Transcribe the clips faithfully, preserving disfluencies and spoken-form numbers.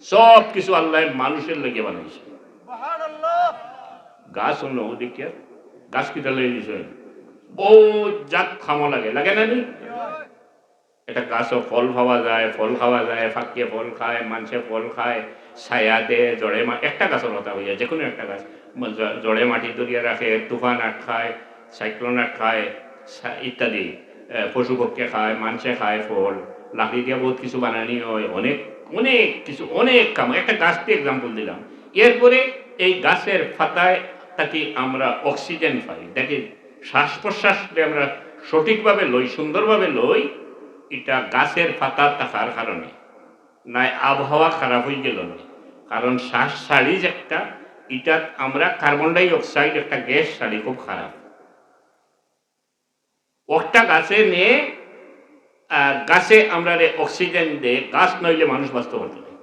সব কিছু আল্লায় মানুষের লাগিয়া বানাইছে। গাছ অইলো দেখিয়া, গাছ কিতা লাগিয়া দিছে? বউত জাত কামো লাগে, লাগে না নি? একটা গাছো ফল পাওয়া যায়, ফল খাওয়া যায়, পাখিয়ে ফল খায়, মানষে ফল খায়, ছায়া দেয়, ঝড়ে মা-, একটা গাছর কথা কইয়ার, যেকোনো একটা গাছ, ম-, ঝ-, ঝড়ে মাটি ধরিয়া রাখে, তুফান আটকায়, সাইক্লোন আটকায়, সা-, ইত্যাদি। এ, পশু পক্ষে খায়, মানষে খায় ফল, লাকড়ি দিয়া বউত কিছু বানানি অয়, অনেক, অনেক কিছু, অনেক কাম। একটা গাছ দিয়া example দিলাম। এরপরে এই গাছের পাতায় থাকি আমরা oxygen পাই, দেখি শ্বাস প্রশ্বাস যে আমরা সঠিকভাবে লই, সুন্দরভাবে লই, ইটা গাছের পাতা থাকার কারণে, নায় আবহাওয়া খারাপ অইগেলো না। কারণ শ্বাস ছাড়ি যে একটা, ইটাত আমরা carbon dioxide একটা গ্যাস ছাড়ি, খুব খারাপ। একটা গাছে নে, আর গাছে আমরারে oxygen দে, গাছ নাইলে মানুষ বাঁচতো পারতো না।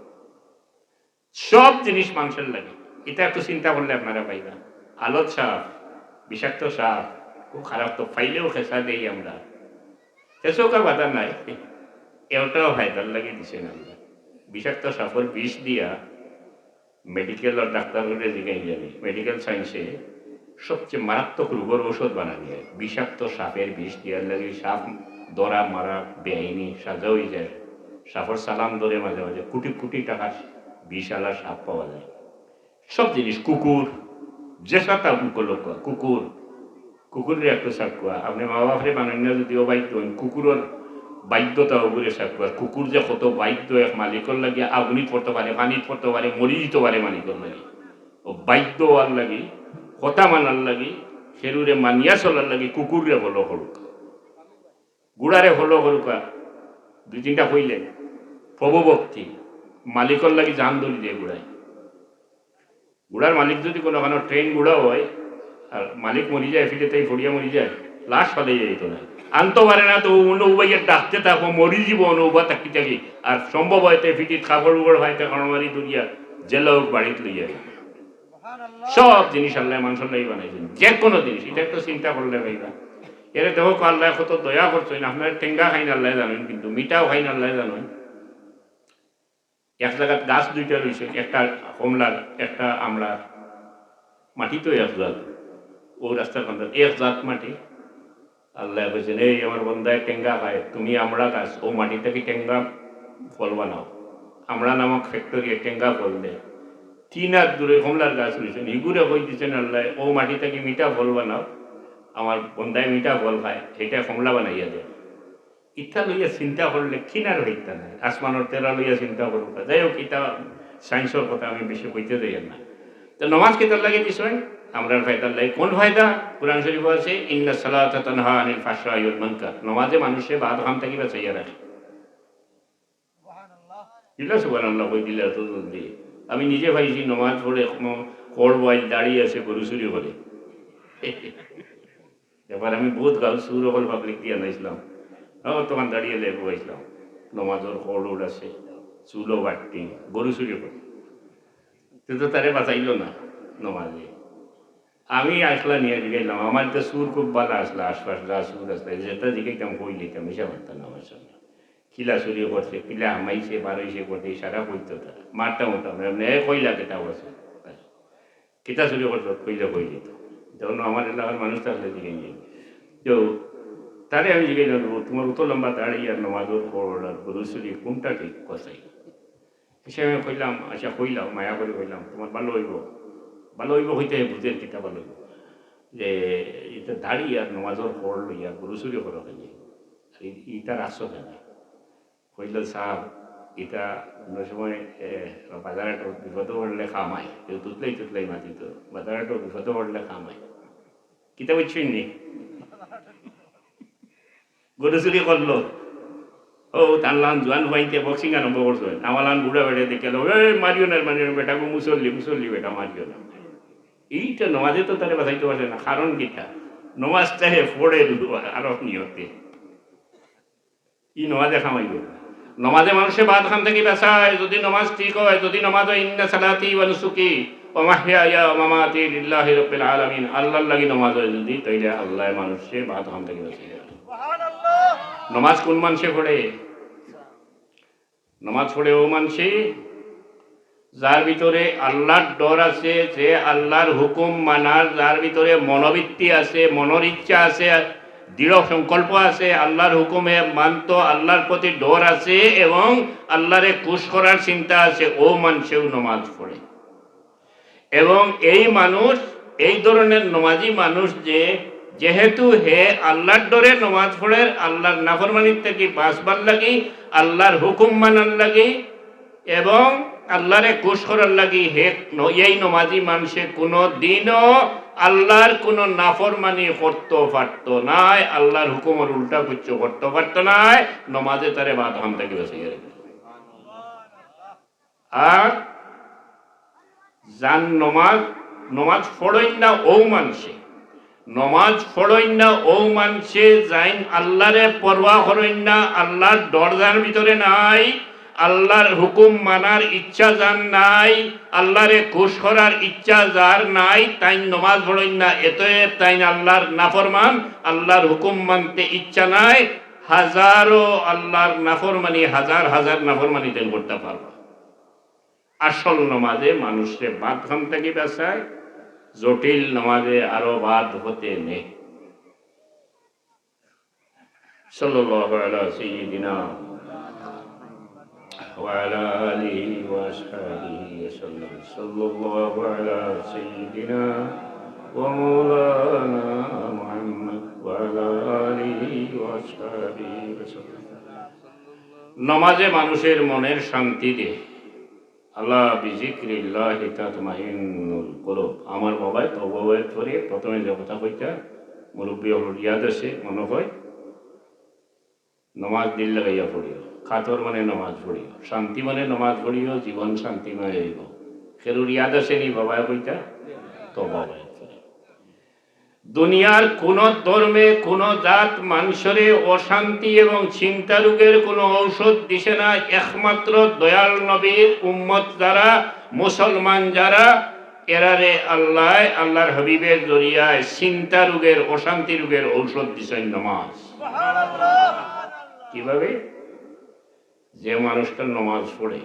সব জিনিস মানুষের লাগে। ইটা একটু চিন্তা করলে আপনারা পাইবা। আলত সাপ, বিষাক্ত সাপ, খুব খারাপ তো, পাইলেও খেসা দেই আমরা। খেসোকা বাধা নাই, এটাও ফায়দার লাগি দিছে না আমরা। বিষাক্ত সাপর বিষ দিয়া মেডিকেলর ডাক্তাররে জিগাইন জানি, মেডিকেল সায়েন্সে সবচেয়ে মারাত্মক রোগর ঔষধ বানানি অয়। বিষাক্ত সাপের বিষ দিয়ার লাগি সাপ ধরা মারা বেআইনি, সাজা অইযায়। সাপর চালান ধরে মাঝে মাঝে, কোটি কোটি টাকার বিষআলা সাপ পাওয়া যায়। সব জিনিস, কুকুর, যেসাতা মুখো লউক্কা, কুকুর, কুকুররে একটু চাটুক্কা। আপনে মা বাপরে মানইন না যুদি অবাধ্য অইন, কুকুরর বাধ্যতা অগুরে চাটুক্কা। কুকুর যে কত বাধ্য, এক মালিকর লাগি আগুনিত পড়তো পারে, পানিত পড়তো পারে, মরি যিতো পারে মালিকর লাগি। অউ বাধ্য অওয়ার লাগি, কথা মানার লাগি, কেউরে মানিয়া চলার লাগি কুকুররে follow করুক, ঘুড়ারে follow করুক্কা। দুই তিনটা কইলে, প্রভুভক্তি, মালিকর লাগি জান ধরি দেয় ঘুড়ায়। ঘুড়ার মালিক যুদি কুনুখানো train ঘুড়া অয়, আর মালিক মরি যায়, পিঠে তাই পড়িয়া মরি যায়, লাশ ফালাইয়া যাইতো না। আনতো পারে না তো অনো উবাইয়া ডাকতে থাকবো, মরি যিবো অনো উবা থাকি থাকি। আর সম্ভব অয় তে পিঠিত কাপড় উপড় পাইতে কারণ মারি ধরিয়া যেলা অউক বাড়িত লইয়া যাইতো। সব জিনিস আল্লায় মানুষর লাগি বানাইছইন, যেকোনো জিনিস। ইটা একটু চিন্তা করলে পাইবা। এরে দেখো, আল্লায় কত দয়া করছইন, আপনার টেঙ্গা খাইন আল্লায় জানইন, কিন্তু মিঠাও খাইন আল্লায় জানইন। এক জাগাত গাছ দুইটা রইছে, একটা কমলার, একটা আমড়ার, মাটি তো এক জাত, অউ রাস্তার কান্দাত এক জাত মাটি। আল্লায় কইছইন, "এই আমার বন্দায় টেঙ্গা খায়, তুমি আমড়া গাছ, অউ মাটি থাকি টেঙ্গা ফল বানাও।" আমড়া নামক factory-এ টেঙ্গা ফল দেয়। তিন হাত দূরে কমলার গাছ রইছে, হিগুরে কই দিছইন আল্লায়, "অউ মাটি থাকি মিঠা ফল বানাও, আমার বন্দায় মিঠা ফল খায়, হেটা কমলা বানাইয়া দেয়।" ইতা লইয়া চিন্তা করলে কিনার অইতা নায়। আসমানর তেরা লইয়া চিন্তা করুক্কা। যাই হোক, ইতা সায়েন্সর কথা, আমি বেশি কইতে যাইয়ার না। তো নমাজ কিতার লাগি দিছইন? আমরার ফায়দার লাগি। কোন ফায়দা? কোরআন শরীফো আছে, "ইন্না সালাতা তানহা আনিল ফাহশাই ওয়াল মুনকার।" নমাজে মানুষরে বাদ কাম থাকি বাঁচাইয়া রাখে। কিলা সুবহানাল্লাহ কই দিলে এত জলদি? আমি নিজে পাইছি, নমাজ পড়ে, কোনো খড় বাইল দাঁড়িয়ে আছে, গরু চুরি করে। এবার আমি বহুত গাল চুর অকল পাবলিক দিয়া নাইছিলাম। হ্যাঁ, তখন দাঁড়িয়ে লেবু আইছিলাম। নমাজর খড় উড়াছে, চুলো বাট্টি, গরু চুরি করে। তে তো তারে বাঁচাইলো না নমাজে। আমি আসলা নিয়ে জিগাইলাম, আমার তো চুর খুব ভালা আসলা, আশপাশ যা চুর আসলা, যেটা জিগাইতাম কই লইতাম, মিছা মাততাম না আমার সামনে। কিলা চুরি করছে, কিলা হামাইছে, বারইছে করতে, ইশারা কইতো তারা। মারতাম উঠতাম, এমনি, "এ, কইলা কিতা করছে?" কিতা চুরি করছো? কইলে কই দিত। তখন আমার এলাকার মানুষ থাকলে জিগাই যাই। তো তারে আমি জিগাইলাম, "ও, তোমার অত লম্বা দাড়ি আর নমাজর খড় আর গরু চুরি, কোনটা ঠিক কসাই?" হিসাবে আমি কইলাম, "আচ্ছা, কইলাম, মায়া করে কইলাম, তোমার ভালো অইবো।" ভালো অইবো কইতে বুঝের কিতা ভালো অইবো? যে ইতা দাড়ি আর নমাজর খড় লইয়া গরু চুরি করো কেনে? আর ই-, ইতা রাখছো কেনে? কইল, "সাব, ইতা অন্য সময়, এ, বাজারহাটো বিপদো পড়লে কাম আয়, কেউ তুতলাই তুতলাই মাতিত, বাজারহাটো বিপদো পড়লে কাম আয়।" কিতা বুঝছইন নি? গরু চুরি করলো। ও, তার লান জোয়ান ভাইতে boxing আরম্ভ করছে। আমার লান বুড়া বেড়ে দেখে, "এই মারিও না, মারিও না, বেটা গো, মুসল্লি, মুসল্লি বেটা, মারিও না।" এইটা নমাজে তো তারে বাঁচাইতে পারে না, কারণ কিতা? নমাজটা হে পড়ে আরো নিয়তে। ই নমাজে কামাইবো। নমাজে মানুষে বাদ কাম থাকি বাঁচায়, যদি নমাজ ঠিক অয়, যদি নমাজ অয়, "ইন্না সালাতি ওয়া নুসুকি ওয়া মাহইয়ায়া ওয়া মামাতি লিল্লাহি রাব্বিল আলামিন", আল্লাহর লাগি নমাজ অয় যদি, তাইলে আল্লায় মানুষে বাদ কাম থাকি বাঁচায়। নমাজ কোন মানষে পড়ে? নমাজ পড়ে অউ মানষে যার ভিতরে আল্লাহর ডর আছে, যে আল্লাহর হুকুম মানার, যার ভিতরে মনোবৃত্তি আছে, মনের ইচ্ছা আছে, দৃঢ় সংকল্প আছে, আল্লাহর হুকুমে মানতো, আল্লাহর প্রতি ডর আছে এবং আল্লাহরে খুশ করার চিন্তা আছে, ও মানষেও নমাজ পড়ে। এবং এই মানুষ, এই ধরনের নমাজি মানুষ যে, যেহেতু হে আল্লাহর ডরে নমাজ পড়ের, আল্লাহর নাফরমানির থাকি বাঁচবার লাগি, আল্লাহর হুকুম মানার লাগি, এবং আল্লাহরে খুশ করার লাগি হে ন-, এই নমাজি মানষে কোনো দিনও আল্লাহর কোনো নাফরমানি করতো পারতো নায়, আল্লাহর হুকুমর উল্টা কিচ্ছু করতো পারতো নায়, নমাজে তারে বাদ হাম থাকি বাঁচাইয়া রাখে। আর যান নমাজ, নমাজ পড়ইন না ও মানষে, নমাজ পড়ইন না ও মানষে, যাইন আল্লাহরে পরোয়া করইন না, আল্লাহর ডর যান ভিতরে নাই, আল্লাহর হুকুম মানার ইচ্ছা যান নাই, আল্লাহরে খুশ করার ইচ্ছা যার নাই, তাইন নমাজ পড়ইন না। এতএব তাইন আল্লাহর নাফরমান, আল্লাহর হুকুম মানতে ইচ্ছা নাই। হাজারো আল্লাহর নাফরমানি, হাজার হাজার নাফরমানি তাইন করতা পারবা। আসল নমাজে মানুষরে বাদ হাম থাকি বাঁচায়, জটিল নমাজে আরো বাদ হতে নেই। সাল্লাল্লাহু আলা সাইয়্যিদিনা ওয়া আলা আলিহি ওয়া আসহাবিহি ওয়া সাল্লাম। সাল্লাল্লাহু আলা সাইয়্যিদিনা ওয়া মাওলানা মুহাম্মদ ওয়া আলা আলিহি ওয়া আসহাবিহি ওয়া সাল্লাম। নমাজে মানুষের মনের শান্তি দেয়। আলা বিযিকরিল্লাহি তাতমাইন্নুল কুলুব। আমার বাবায় তওবা পড়ে প্রথমে যে কথা কইতা, মুরব্বী অকলর ইয়াদ আছে, মনো অয়, নমাজ দিল লাগাইয়া পড়িও, কাতর মানে নমাজ পড়িও, শান্তি মানে নমাজ পড়িও, জীবন শান্তিময় অইবো। কেউর ইয়াদ আছে নি বাবায় কইতা? তওবা পড়ে। দুনিয়ার কোনো ধর্মে কোনো জাত মানষরে অশান্তি এবং চিন্তা রোগের কোনো ঔষধ দিছে না, একমাত্র দয়াল নবীর উম্মত যারা, মুসলমান যারা, এরারে আল্লায়, আল্লাহর হাবিবের জরিয়ায় চিন্তা রোগের, অশান্তি রোগের ঔষধ দিছইন নমাজ। কিভাবে? যে মানুষটা নমাজ পড়ে,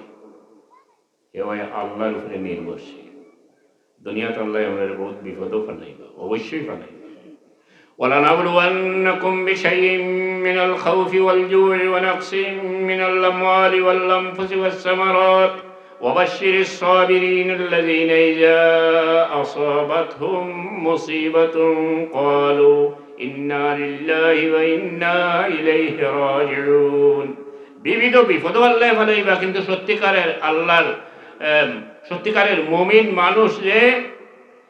হে অয় আল্লাহর উপরে নির্ভরশীল। দুনিয়াত আল্লায় আমরারে বহুত বিপদো ফালাইবা, অবশ্যই ফালাইবা। ولنبلونكم بشيء من الخوف والجوع ونقص من الأموال والأنفس والثمرات وبشر الصابرين الذين إذا أصابتهم مصيبة قالوا إنا لله وإنا إليه راجعون। বিবিধ বিপদো আল্লায় ফালাইবা, কিন্তু সত্যিকারের আল্লাহর, এম, সত্যিকারের মুমিন মানুষ যে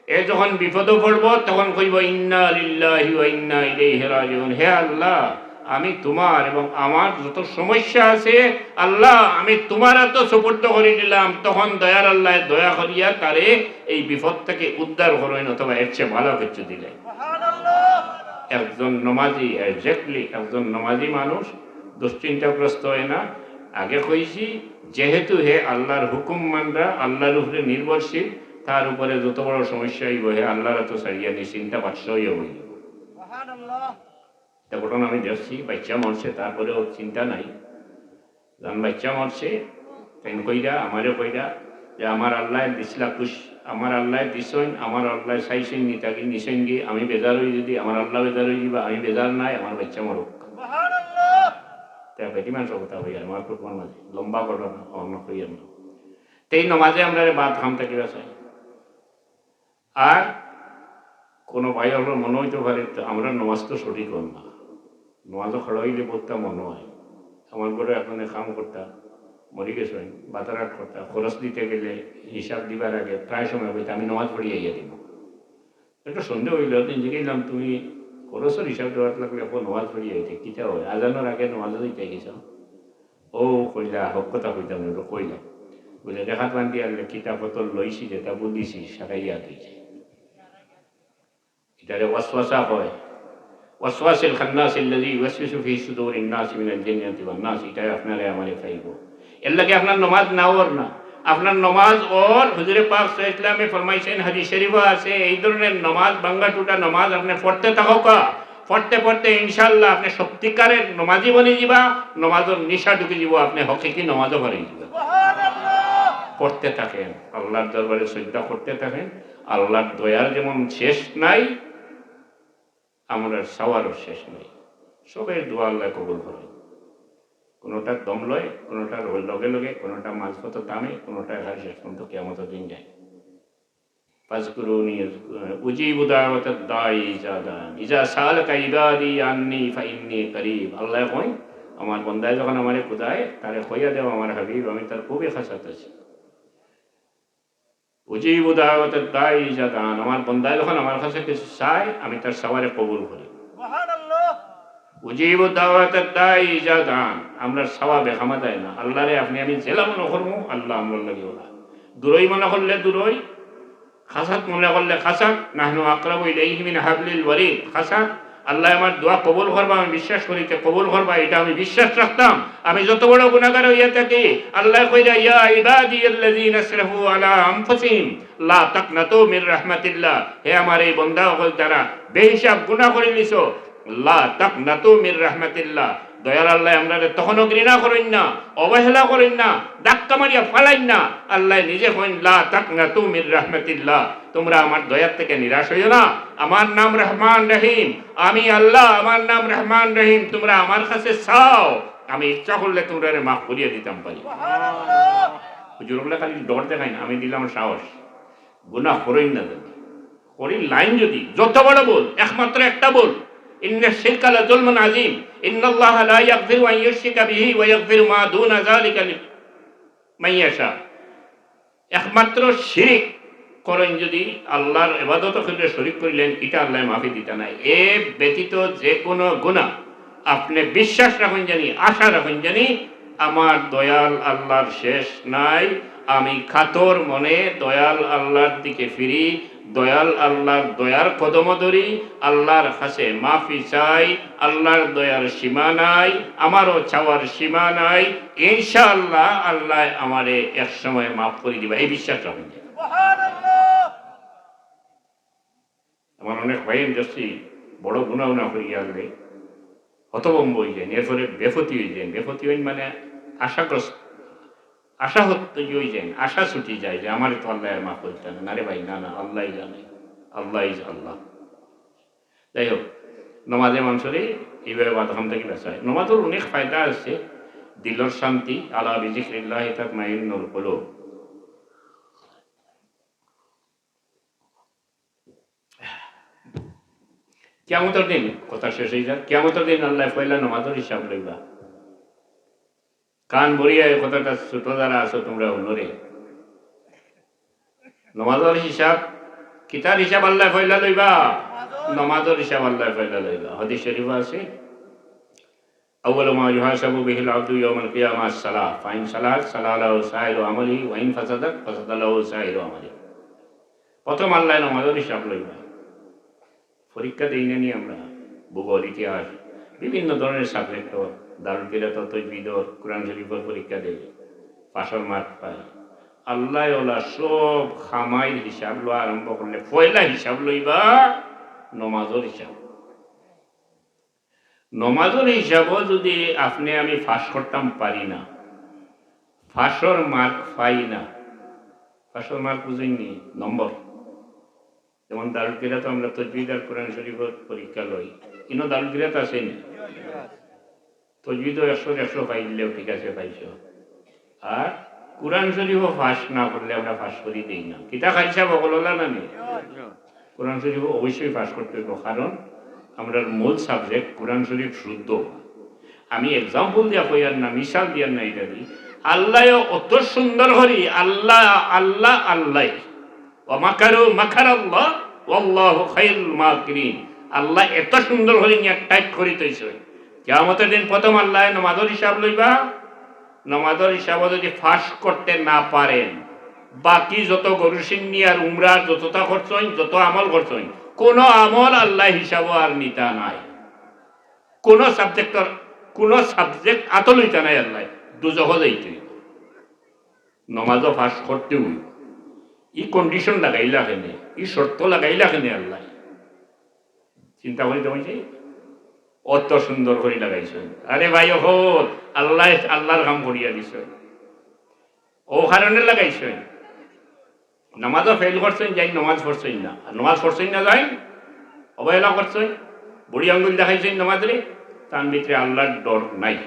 এ যখন বিপদো পড়বো, তখন কইবো, "ইন্না লিল্লাহি ওয়া ইন্না ইলাইহি রাজিউন।" হে আল্লাহ, আমি তোমার এবং আমার যত সমস্যা আছে, আল্লাহ, আমি তোমার আতো সুপুর্দ করি দিলাম। তখন দয়ার আল্লায় দয়া করিয়া তারে এই বিপদ থাকি উদ্ধার করইন অথবা এর চেয়ে ভালা কিচ্ছু দিলে। একজন নমাজি, exactly একজন নমাজি মানুষ দুশ্চিন্তাগ্রস্ত অয় না। আগে কইছি, যেহেতু হে আল্লাহর হুকুম মানরা, আল্লাহর উপরে নির্ভরশীল, তার উপরে যত বড় সমস্যা অইবো, হে আল্লাহর আতো ছাড়িয়া নিশ্চিন্তা বাদশা অইয়া বইবো। তা ঘটনা আমি দেখছি, বাচ্চা মরছে, তারপরেও চিন্তা নাই। যখন বাচ্চা মরছে, তাইন কইরা, আমারে কইরা যে, "আমার আল্লায় দিছলা খুশ, আমার আল্লায় দিছইন, আমার আল্লায় চাইছইন নি, তাকে নিছইন গি, আমি বেজার অই যদি, আমার আল্লাহ বেজার অই দিবা, আমি বেজার নাই, আমার বাচ্চা মরুক।" তা বেটি মানুষ কথা কইয়ার, আমার খুব মন আছে, লম্বা ঘটনা, অন্য কইয়ার না। তেই নমাজে আমরারে বাদ হাম থাকি বাঁচায়। আর কোনো ভাই অকলর মনো অইতো পারে, তো আমরার নমাজ তো সঠিক অর না, নমাজো খাড়া অইলে বলতাম মনো অয়, আমার ঘরো একজনে কাম করতা, মরি গেছইন, বাজারহাট করতা, খরচ দিতে গেলে হিসাব দিবার আগে প্রায় সময় কইতা, "আমি নমাজ পড়িয়া আইয়া দিমু।" একটা সন্দেহ অইলো, দিন জিগাইলাম, "তুমি খরচর হিসাব দেওয়াত লাগলে এখন নমাজ পড়িয়া আইতে কিতা অয়? আজানর আগে নমাজো যাইতায় গেছো?" ও কইলা, "হক কথা কইতাম না, ওটা কইলাম।" বুলে, "দেখাত বান্দি আনলে কিতাব পত্র লইছি, যেটা বুলিছি, সেটাই ইয়াদ অইছে।" এটারে ওয়াসওয়াসা কয়। ওয়াসওয়াসিল খান্নাসিল্লাযী ইউওয়াসওয়িসু ফী সুদূরিন নাসি মিনাল জিন্নাতি ওয়ান নাস, এটাই আপনারে আমারে পাইবো। এর লাগি আপনার নমাজ না অর না, আপনার নমাজ অর। হুজুরে পাক সাল্লাল্লাহু আলাইহি ওয়াসাল্লামে ফরমাইছেন, হাদিস শরীফো আছে, এই ধরনের নমাজ, ভাঙ্গা টুটা নমাজ আপনে পড়তে থাকউক্কা, পড়তে পড়তে ইনশাআল্লাহ আপনে সত্যিকারের নমাজি বনি যিবা, নমাজর নিশা ঢুকি যিবো, আপনে হকিকি নমাজো পড়ি যিবা। করতে থাকেন, আল্লাহর দরবারে সজদা করতে থাকেন। আল্লাহর দয়ার যেমন শেষ নাই, আমরার চাওয়ারও শেষ নাই। সবের দোয়া আল্লাহ কবুল করেন। কোনোটা দম লয়, কোনোটা লগে লগে, কোনোটা মাঝপথে থামে, কোনোটা এখানে শেষ পর্যন্ত কিয়ামতের দিন যায়। ফাজকুরুনি উজিবু দাওয়াতাদ দাঈ ইজা দাআন, ইজা সাআলাকা ইবাদি আন্নি ফাইন্নি করিব। আল্লাহ কইন, আমার বন্দায় যখন আমারে খুদায়, তারে কইয়া দেও, আমার হাবিব, আমি তার খুবই খাসাত আছি। উজিবু দাওয়াতাদ দাঈ ইজা দাআন, আমার বন্দায় যখন আমার কাছে কিছু চায়, আমি তার চাওয়ারে কবুল করি। সুবহানাল্লাহ। উজিবু দাওয়াতাদ দাঈ ইজা দাআন, আমরার চাওয়া বেকামা যায় না। আল্লাহরে আপনে আমি যেলা মনে করমু, আল্লাহ আমরার লাগি ওলা। দূরই মনে করলে দূরই, খাসাত মনে করলে খাসাত, নাহনু আকরাবু ইলাইহি মিন হাবলিল ওয়ারিদ। খাসাত, আল্লাহ আমার দোয়া কবুল করবা, আমি বিশ্বাস করি তে কবুল করবা, ইটা আমি বিশ্বাস রাখতাম। আমি যত বড় গুনাহগার অইয়া থাকি, আল্লাহ কইরা, ইয়া ইবাদিয়াল্লাযীনা আসরাফু আলা আনফুসিহিম লা তাকনাতু মির রাহমাতিল্লাহ, হে আমার এই বন্দা অকল যারা বেহিসাব গুনাহ করিলিছো, লা তাকনাতু মির রাহমাতিল্লাহ, দয়াল আল্লাহ আমরারে তখনও ঘৃণা করইন না, অবহেলা করইন না, ধাক্কা মারিয়া ফালাইন না। আল্লাহ নিজে কইন, লা তাকনাতু মির রাহমাতিল্লাহ, তোমরা আমার দয়ার থেকে নিরাশ হইও না। আমার নাম রহমান রহিম, আমি আল্লাহ, আমার নাম রহমান রহিম, তোমরা আমার কাছে চাও, আমি ইচ্ছা করলে তোমরারে মাফ করিয়া দিতাম পারি। হুজুর অকলে খালি ডর দেখাইন, আমি দিলাম সাহস। গুনাহ করইন না যেন। করি লাইন যদি, যত বড় ভুল, একমাত্র একটা ভুল, ইন্না শিরকা লা যুলমুন আযীম, ইন্নাল্লাহা লা ইয়াগফিরু আন ইউশরাকা বিহি ওয়া ইয়াগফিরু মা দুনা যালিকা লিমান ইয়াশা। একমাত্র শিরিক করইন যদি, আল্লাহর ইবাদত করলে শরিক করিলেন, ইটা আল্লাহ মাফি দিতা নায়। এ ব্যতীত যে কোনো গুনাহ আপনে বিশ্বাস রাখইন জানি, আশা রাখইন জানি, আমার দয়াল আল্লাহর শেষ নাই। আমি কাতর মনে দয়াল আল্লাহর দিকে ফিরি, দয়াল আল্লাহর দয়ার কদম ধরি, আল্লাহর কাছে মাফি চাই। আল্লাহর দয়ার সীমা নাই, আমারও চাওয়ার সীমা নাই। ইনশাআল্লাহ, আল্লাহ আমারে এক সময় মাফ করি দিবা, এই বিশ্বাস রাখইন। আমার অনেক ভাই দেখছি, বড় গুনাহ উনা করি গেলে হতভম্ব অই যাইন, এরপরে বেফতি অই যাইন। বেফতি অইন মানে আশাগ্রস্ত, আশাহত অই যাইন, আশা ছুটি যায় যে আমারে তো আল্লাহ মাফ করতা না। না রে ভাই, না, না, আল্লাহ জানে, আল্লাহ ইজ আল্লাহ। যাই হোক, নমাজে মানষরে এইভাবে বাদ হাম থাকি বাঁচায়। নমাজর অনেক ফায়দা আছে, দিলর শান্তি, আলা বিজিকরিল্লাহি তাতমাইন্নুল কুলুব। কিয়ামতর দিন, কথা শেষ অই যার, কিয়ামতর দিন আল্লাহ পয়লা নমাজর হিসাব লইবা। কান ভরিয়া এই কথাটা ছোট যারা আছো তোমরা হুনরে। নমাজর হিসাব, কিতার হিসাব আল্লাহ পয়লা লইবা? নমাজর হিসাব আল্লাহ পয়লা লইবা। হাদিস শরিফো আছে, আউয়ালু মা ইউহাসাবু বিহিল আবদু ইয়াউমাল কিয়ামাহ আস-সালাহ, ফাইন সালাহাত সালাহা লাহু সাইরু আমালিহি ওয়া ইন ফাসাদাত ফাসাদা লাহু সাইরু আমালিহি। প্রথম আল্লাহ নমাজর হিসাব লইবা। পরীক্ষা দেই না নি আমরা? ভূগোল, ইতিহাস, বিভিন্ন ধরনের সাবজেক্ট, দারুল কিরাত, তজবিদ, কোরআন শরিফর পরীক্ষা দেই, পাশর মার্ক পাই। আল্লাহ ওলা সব খামাইর হিসাব লওয়া আরম্ভ করলে পয়লা হিসাব লইবা নমাজর হিসাব। নমাজর হিসাবও যদি আপনে আমি পাশ করতাম পারি না, পাশর মার্ক পাই না, পাশর মার্ক বুঝইন নি? নম্বর। যেমন দারুল কিরাত আমরা তজবিদ আর কোরআন শরিফর পরীক্ষা লই, ইনো দারুল কিরাত আছে নি? তজবিদও একশো একশো পাইলেও ঠিক আছে, পাইছো। আর কোরআন শরিফও পাশ না করলে আমরা পাশ করি দেই না। কিতা খালি সাহেব অকললা না নি? কোরআন শরিফও অবশ্যই পাশ করতে হইব, কারণ আমরার মূল সাবজেক্ট কোরআন শরিফ শুদ্ধ। আমি এক্সাম্পল দিয়া কইয়ার না, মিসাল দিয়ার না, ইটা দি আল্লাহ অত সুন্দর করি, আল্লাহ, আল্লাহ, আল্লাহ। ওয়া মাকারু মাকারাল্লাহ ওয়াল্লাহু খায়রুল মাকিরিন। আল্লাহ এত সুন্দর করি নিয়া টাইট করি থইছে। কিয়ামতর দিন প্রথম আল্লাহ নমাজর হিসাব লইবা। নমাজর হিসাবও যদি পাশ করতে না পারেন, বাকি যত গরু শিন্নি আর উমরার যতটা করছইন, যত আমল করছইন, কোনো আমল আল্লাহ হিসাবও আর নিতা নাই। কোনো সাবজেক্টর, কোনো সাবজেক্ট আতো লইতা নাই আল্লাহ, দুজখো যাইতে হইব। নমাজও পাশ করতে হইব। ই কন্ডিশন লাগাইলা কেনে, ই শর্ত লাগাইলা কেনে আল্লাহ? চিন্তা করি তো হইছে, অত সুন্দর করি লাগাইছে। আরে ভাই, অখন আল্লাহ, আল্লাহর কাম করিয়া দিছে। ও কারণে লাগাইছইন, নামাজও ফেল করছইন, যাইন নামাজ পড়ছইন না, আর নামাজ পড়ছইন না, যাইন অবহেলা করছইন, বুড়ি আঙ্গুল দেখাইছইন নামাজরে, তান ভিতরে আল্লাহর ডর নাই।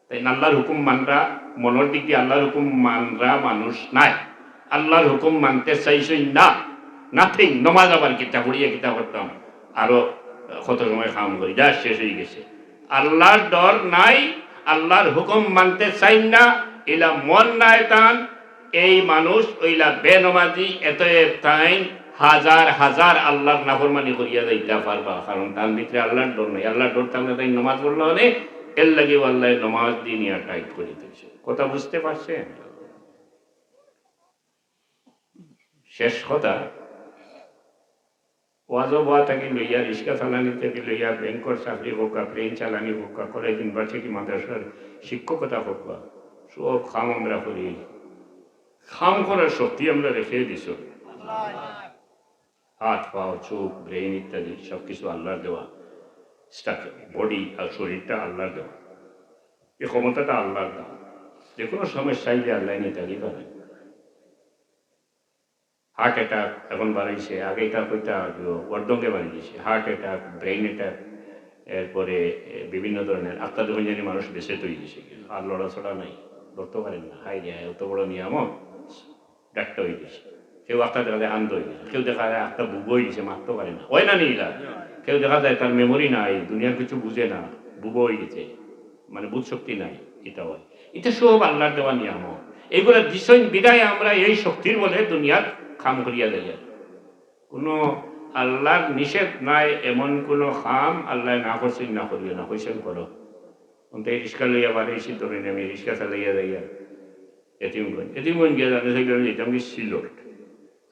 তাইন আল্লাহর হুকুম মানরা, মনর দিক দিয়া আল্লাহর হুকুম মানরা মানুষ নায়। আল্লাহর হুকুম মানতে চাইছইন না, নাথিং। নমাজ আবার কিতা পড়িয়া কিতা করতাম, আরো কত সময় কাম করি, যা শেষ অইগেছে। আল্লাহর ডর নাই, আল্লাহর হুকুম মানতে চাইন না, ইলা মন নায় তান। এই মানুষ অইলা বেনমাজি, এতএব তাইন হাজার হাজার আল্লাহর নাফরমানি করিয়া যাইতা পারবা, কারণ তান ভিতরে আল্লাহর ডর নাই। আল্লাহর ডর থাকলে তাইন নমাজ পড়লা অনে, এরলাগিউ আল্লায় নমাজ দিন ইয়া টাইট করি দিছে। কথা বুঝতে পারছেন? শেষ কথা, ওয়াজো বওয়া থাকি লইয়া, রিক্সা চালানি থাকি লইয়া, ব্যাংকর চাকরি করউক্কা, প্লেন চালানি করউক্কা, কলেজ, ইউনিভার্সিটি, মাদ্রাসার শিক্ষকতা করউক্কা, সব কাম আমরা করি। কাম করার শক্তি আমরারে কে দিছইন? হাত, পাও, চোখ, ব্রেইন ইত্যাদি সবকিছু আল্লাহর দেওয়া। স্ট্রাকচার, বডি আর শরীরটা আল্লাহর দেওয়া। এই ক্ষমতাটা আল্লাহর দেওয়া। যে কোনো সময় চাইলে আল্লায় নিতালি পারেন। হার্ট অ্যাটাক এখন বাড়াইছে, আগে এটা কইতা অর্ধঙ্গে বাড়ি দিছে। হার্ট অ্যাটাক, ব্রেইন অ্যাটাক, এরপরে এ, বিভিন্ন ধরনের আত্মা দুজন মানুষ বেঁচে তৈরি দিছে, আর লড়াচড়া নাই, লড়তে পারেন না। হাই রে হাই, অত বড় নিয়ামত, ডাক্তার হয়ে গেছে। কেউ আত্মা দেখা যায় আন্ধ হয়ে গেছে, কেউ দেখা যায় আত্মা বুবো হয়ে গেছে, মারতে পারে না, হয় না নি ইলা? কেউ দেখা যায় তার মেমোরি নাই, দুনিয়ার কিছু বুঝে না, বুবো হয়ে গেছে, মানে বুধ শক্তি নাই, এটা হয়। এটা সব আল্লাহর দেওয়া নিয়ামত। এইগুলা দিছইন বিধায় আমরা এই শক্তির বলে দুনিয়ার কাম করিয়া যাইয়ার। কোনো আল্লাহর নিষেধ নাই, এমন কোনো কাম আল্লায় না করছইন, না করিও না, কইছইন করো। অন্তে রিক্সা লইয়া বাড়ি এসে ধরে আমি রিক্সা চালাইয়া যাইয়ার এতিমগঞ্জ। এতিমগঞ্জ গিয়া জানে থাকলে আমি যেতাম কি সিলট।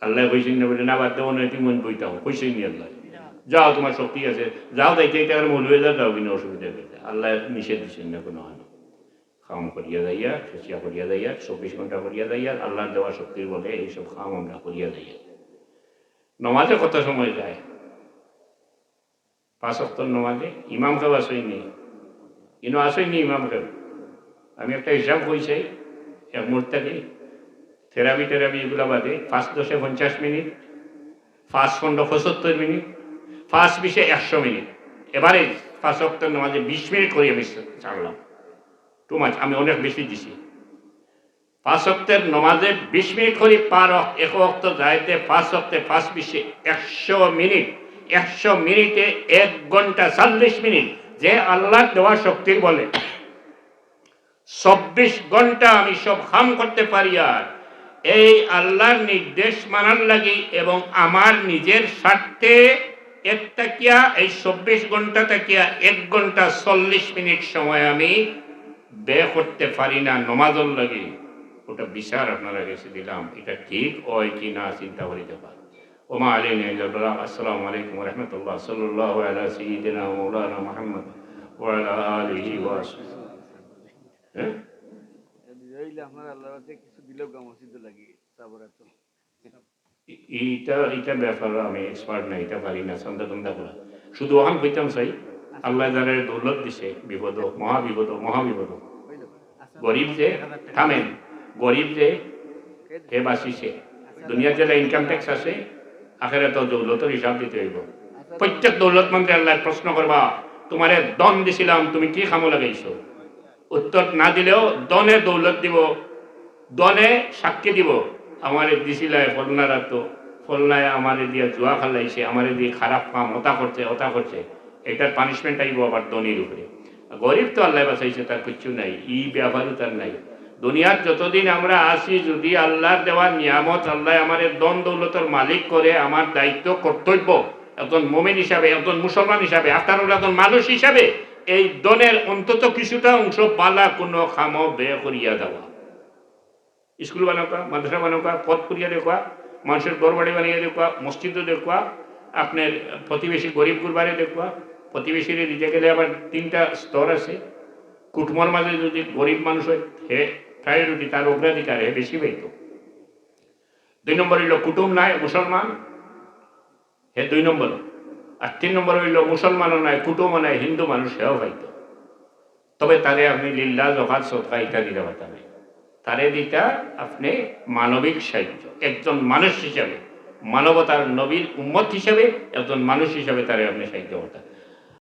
আল্লায় কইছইন না বলে, "না, বাদ দেবো না, এতিমগঞ্জ বইতাম।" কইছইন নি আল্লায়, "যাও, তোমার শক্তি আছে, যাও।" যাইতে যাইতে আর মৌলভীবাজার যাও কিনা, অসুবিধা কি? আল্লায় নিষেধ দিছইন না কোনো আনো। কাম করিয়া যাইয়ার, খেসিয়া করিয়া যাইয়ার, চব্বিশ ঘন্টা করিয়া যাইয়ার, আল্লাহর দেওয়া শক্তির বলে এইসব কাম আমরা করিয়া যাইয়ার। নমাজে কত সময় যায়? পাঁচ ওয়াক্তর নমাজে ইমাম কেউ আছইন নি? ইনো আছইন নি ইমাম কেউ? আমি একটা হিসাব কইছি, এক মুহূর্ত থাকি, তেরাবি টেরাবি এগুলা বাদে, পাঁচ দশে পঞ্চাশ মিনিট, পাঁচ পনেরো পঁচাত্তর মিনিট, পাঁচ বিশে একশো মিনিট। এবারে পাঁচ ওয়াক্তর নমাজে বিশ মিনিট করি আমি ছাড়লাম। টু মাচ, আমি অনেক বেশি দিছি। পাঁচ ওয়াক্তর নমাজে বিশ মিনিট করি পার ওয়াক্ত, এক ওয়াক্ত যাইতে পাঁচ ওয়াক্তে পাঁচ বিশে একশো মিনিট, একশো মিনিটে এক ঘন্টা চল্লিশ মিনিট। যে আল্লাহর দেওয়া শক্তির বলে চব্বিশ ঘন্টা আমি সব কাম করতে পারি, আর এই আল্লাহর নির্দেশ মানার লাগি এবং আমার নিজের স্বার্থে এর থাকিয়া, এই চব্বিশ ঘন্টা থাকিয়া এক ঘন্টা চল্লিশ মিনিট সময় আমি ব্যয় করতে পারি না নমাজর লাগি, ওটা বিচার আপনারা গেছে দিলাম, এটা ঠিক হয় কি না চিন্তা করি দেখবা। ওমা আলাইনা ইল্লাল বালাগ। আসসালামু আলাইকুম ওয়া রাহমাতুল্লাহ। সাল্লাল্লাহু আলা সাইয়্যিদিনা ওয়া মাওলানা মুহাম্মদ ওয়া আলা আলিহি ওয়া সাহবিহি। হ্যাঁ? এই হইলে আপনার আল্লাহর কাছে কিছু দিলেও গা মসজিদে লাগে, তারপরে তো। ই-, ইটা, ইটা ব্যাপারে আমি এক্সপার্ট না, ইটা পারি না, চান্দা টান্দা করা। শুধু অখান কইতাম চাই, আল্লাহ যারারে দৌলত দিছে, বিপদ, মহা বিপদ, মহা বিপদ। গরিব যে, থামেন, গরিব যে, হে বাঁচিছে। দুনিয়াত যেলা ইনকাম ট্যাক্স আছে, আখেরাতো দৌলতর হিসাব দিতে হইব। প্রত্যেক দৌলতমন্দ আল্লাহ প্রশ্ন করবা, "তোমারে ধন দিছিলাম, তুমি কি কামো লাগাইছো?" উত্তর না দিলেও ধনে দৌলত দিব, ধনে সাক্ষী দিব, "আমারে দিছিলায় ফলনার আতো, ফলনায় আমারে দিয়া জুয়া খেলাইছে, আমারে দিয়ে খারাপ কাম ওটা করছে, ওটা করছে।" এটার পানিশমেন্ট আইব আবার ধনীর উপরে। গরিব তো আল্লাহ বাঁচাইছে, তার কিচ্ছু নাই, ই ব্যাপারও তার নাই। দুনিয়ার যতদিন আমরা আছি, যদি আল্লাহর দেওয়া নিয়ামত, আল্লাহ আমারে ধন দৌলতর মালিক করে, আমার দায়িত্ব কর্তব্য একজন মুমিন হিসাবে, একজন মুসলমান হিসাবে, আফটার অল একজন মানুষ হিসাবে, এই ধনের অন্তত কিছুটা অংশ বালা কোনো কামো ব্যয় করিয়া দেওয়া। স্কুল বানাউক্কা, মাদ্রাসা বানাউক্কা, পথ করিয়া দেখুয়া, মানুষের ঘর বাড়ি বানাইয়া দেখুয়া, মসজিদও দেখুয়া, আপনার প্রতিবেশী গরিব গুরবারে দেখুয়া। প্রতিবেশীরে দিতে গেলে আবার তিনটা স্তর আছে। কুটুমর মাঝে যদি গরিব মানুষ হয়, হে প্রায়োরিটি, তার অগ্রাধিকার, হে বেশি পাইতো। দুই নম্বর হইল কুটুম নাই মুসলমান, হে দুই নম্বর। আর তিন নম্বর হইল মুসলমানও নাই, কুটুমও নাই, হিন্দু মানুষ, হেও পাইতো। তবে তারে আপনি লিল্লাহ, জকাত, সদকা ইত্যাদি দিতে পারতেন। তারে দিতা আপনে মানবিক সাহায্য, একজন মানুষ হিসাবে, মানবতার নবীর উম্মত হিসাবে, একজন মানুষ হিসাবে তারে আপনে সাহায্য করতা।